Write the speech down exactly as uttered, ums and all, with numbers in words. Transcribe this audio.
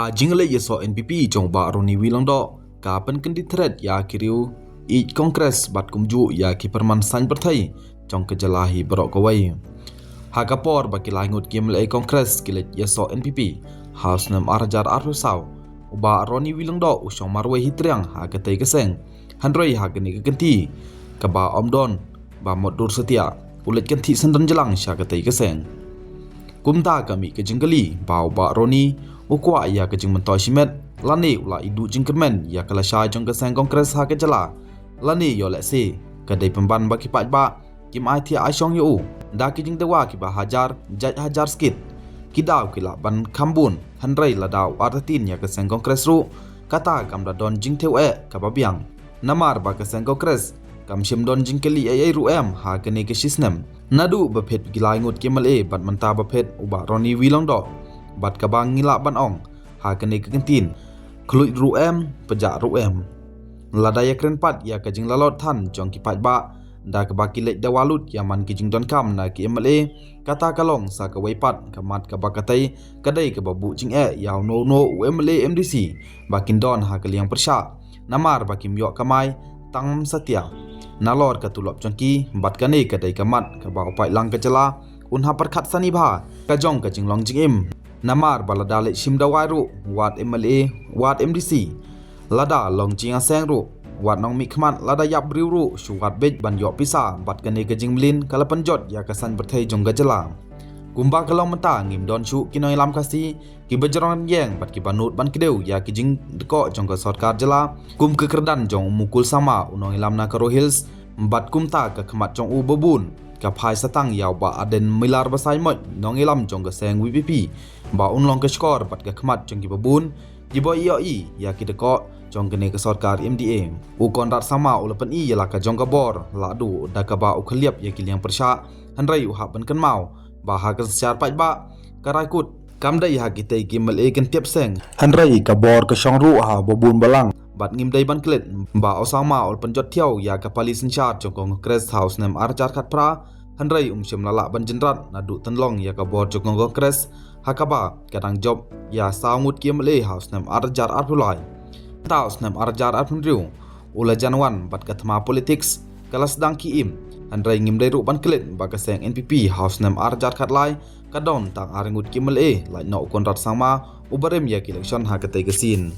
Ka jingleit ïasoh N P P jong u Bah Ronnie Wilongdoh ka pynkyndit thret ïa ki riew ïeit Congress bad kumjuh ïa ki pyrman saiñ pyrthei jong ka jylla hi baroh kawei. Ha ka por ba ki lai ngut ki M L A Congress ki leit ïasoh N P P ha u snem ar hajar arphew saw, u Bah Ronnie Wilongdoh u shong marwei hi triang ha katei ka seng. Hynrei ha kane ka kynti kaba ym don ba mot dur satia, u leit kynthih syndon jlang sha katei ka seng. Kumta ka mih ka jingkylli ba u Bah Ronnie u kwah ïa ka jingmyntoi shimet, lane u la ïoh duh jingkyrmen ïa ka lashai jong ka seng Congress ha ka jylla, lane ïoh lehse ka dei pynban ba ki paidbah kim ai thiah ai shong ïa u da ki jingdawa kiba hajar jait hajar skit. Ki daw ki lah ban kham bun, hynrei lada u artatien ïa ka seng Congress ruh, kata kam da don jingthew eh kaba biang. Namar ba ka seng Congress kam shym don jingkylli ei ei ruh em ha kane ka shisnem. Naduh ba phet ki lai ngut ki M L A bad mynta ba phet u Bah Ronnie Wilongdoh, bad kaba ngi lah ban ong ha kane ka kyntien, khluit ruh em, pjah ruh em. Lada ïakren pat ïa ka jinglalot than jong ki paidbah da kaba ki leit dawa lut ïa man ki jingdonkam na ki M L A, kata ka long sa kawei pat ka mat kaba katei ka dei kaba buh jingeh ïa uno uno u M L A M D C ba kin don ha ka liang pyrshah, namar ba kim ïoh kamai tang satia. Nalor ka tulop jong ki, bad kane ka dei ka mat kaba u paidlang ka jylla un hap pyrkhat sani bha ka jong ka jinglong jingim. Namar ba lada leit shim dawai ruh wat M L A, wat M D C, lada long jingïaseng ruh wat nongmihkhmat, lada ïap briew ruh shu wad beit ban ïoh pisa, bad kane ka jingmlien ka la pynjot ïa ka saiñ pyrthei jong ka jylla. Kumba ka long mynta, ngim don shuh ki nongïalam Khasi kiba jrong ïeng bad kiba nud ban kdew ïa ki jingdkoh jong ka sorkar jylla, kum ka kyrdan jong u Mukul Sangma, u nongïalam na Garo Hills, bad kumta ka khmat jong u babun ka phai satang ïa u Bah Ardent Miller Basaiawmoit, nongïalam jong ka seng V P P, ba un long ka shkor bad ka khmat jong ki babun kiba ïohi ïa ki dkoh jong kane ka sorkar M D A. U Conrad Sangma u la pyni ïa la ka jong ka bor, la duh da kaba u khylliap ïa ki liang pyrshah, hynrei u hap ban kynmaw ba ha ka synshar paidbah ka rai kut, kam dei ha kitei ki M L A kin tiap seng. Hynrei ka bor ka shong ruh ha babun balang, bad ngim dei ban klet ba u Sangma u la pynjot thiaw ïa ka pali synshar jong ka Congress ha u snem ar hajar khatphra, hynrei um shym la lah ban jynrat naduh tynlong ïa ka bor jong ka Congress, ha kaba ka dang jop ïa saw ngut ki M L A ha u snem ar hajar arphew lai. Mynta u snem ar hajar arphew hynriew u la jan wan bad ka thma politics ka la sdang ki im, hynrei ngim dei ruh ban klet ba ka seng N P P ha u snem ar hajar khatlai ka don tang ar ngut ki M L A, lait noh u Conrad Sangma uba rem ïa ki election ha katei ka sien.